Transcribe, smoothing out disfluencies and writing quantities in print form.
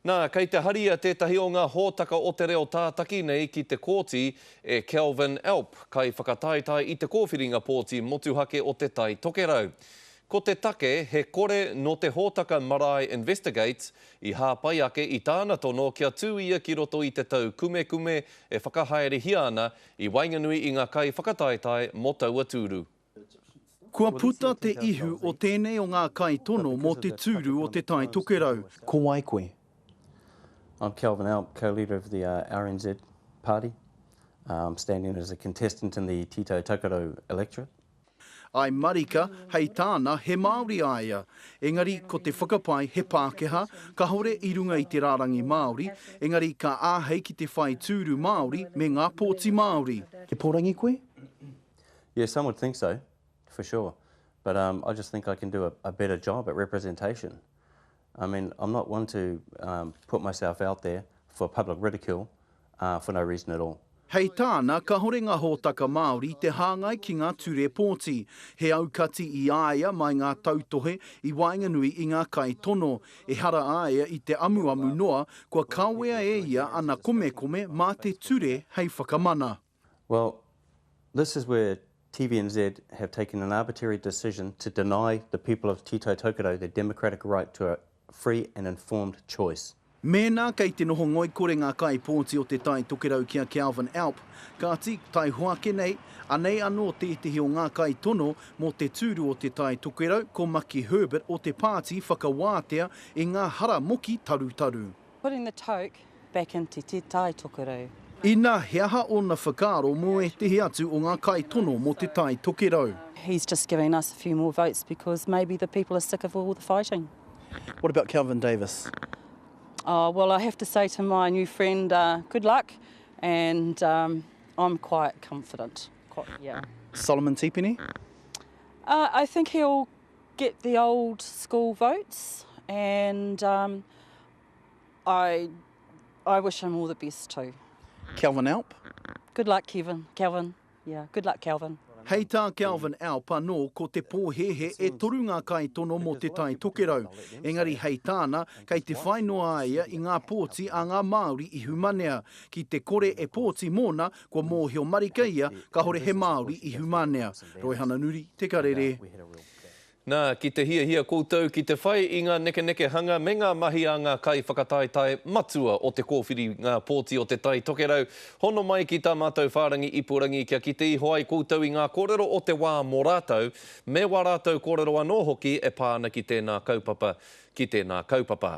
Nā, kei te haria tētahi o ngā hōtaka o te reo tātaki nei ki te kōti e Kelvin Alp, kaiwhakataetae i te kōwhiringa pōti motuhake o Te Tai Tokerau. Ko te take, he kore nō te hōtaka Marae Investigates i hāpai ake i tāna tono kia tū ia ki roto i te taukumekume e whakahaerehia ana i waenganui i ngā kaiwhakataetae mō taua tūru. Kua puta te ihu o tēnei o ngā kaitono mō te tūru o Te Tai Tokerau. Ko wai koe? I'm Kelvin Alp, co-leader of the RNZ party. I'm standing as a contestant in the Te Tai Tokerau electorate. I marika, hei tāna, he Māori a ia. Engari, ko te whakapae he Pākehā, kahore i runga i te rārangi Māori, engari ka āhei ki te whai tūru Māori me ngā pōti Māori. He pōrangi koe? Yeah, some would think so, for sure. But um, I just think I can do a, a better job at representation. I mean, I'm not one to um, put myself out there for public ridicule uh, for no reason at all. Hei tāna, kahore ngā hōtaka Māori te hāngai ki ngā ture pōti. He aukati i a ia mai ngā tautohe i waenganui i ngā kaitono. Ehara a ia i te amuamu noa, kua kawea e ia ana komekome mā te ture hei whakamana. Well, this is where TVNZ have taken an arbitrary decision to deny the people of Te Tai Tokerau their democratic right to a free and informed choice. Mēnā kei te noho ngoikore ngā kaipōti o Te Tai Tokerau ki a Kelvin Alp, kāti, taihoa ake nei, anei anō tētehi o ngā kaitono mō te tūru o Te Tai Tokerau, ko Maki Herbert o te pāti whakawātea i ngā hara moki tarutaru. Putting the toque back into Te Tai Tokerau. Ina, he aha ōna whakaaro mō ētehi atu o ngā kaitono mō Te Tai Tokerau? He's just giving us a few more votes because maybe the people are sick of all the fighting. What about Kelvin Davis? Oh, well, I have to say to my new friend, uh, good luck, and um, I'm quite confident. Quite, yeah. Solomon Tipene? Uh, I think he'll get the old school votes, and um, I, I wish him all the best too. Kelvin Alp? Good luck, Kevin. Kelvin. Yeah, good luck, Kelvin. Hei tā Kelvin Alp anō, ko te pōhēhē e toru ngā kaitono mō Te Tai Tokerau. Engari hei tāna, kei te whai noa a ia i ngā pōti a ngā Māori ihumanea. Ki te kore e pōti mōna, kua mōhio marika ia kahore he Māori ihumanea. Roihana Nuri, Te Karere. Nā, ki te hiahia koutou ki te whai i ngā nekenekehanga me ngā mahi a ngā kaiwhakataetae matua o te kōwhiringa pōti o Te Tai Tokerau, hono mai ki tā mātou whārangi ipurangi kia kite iho ai koutou i ngā kōrero o te wā mō rātou, me wā rātou kōrero anō hoki e pā ana ki tēnā kaupapa, ki tēnā kaupapa.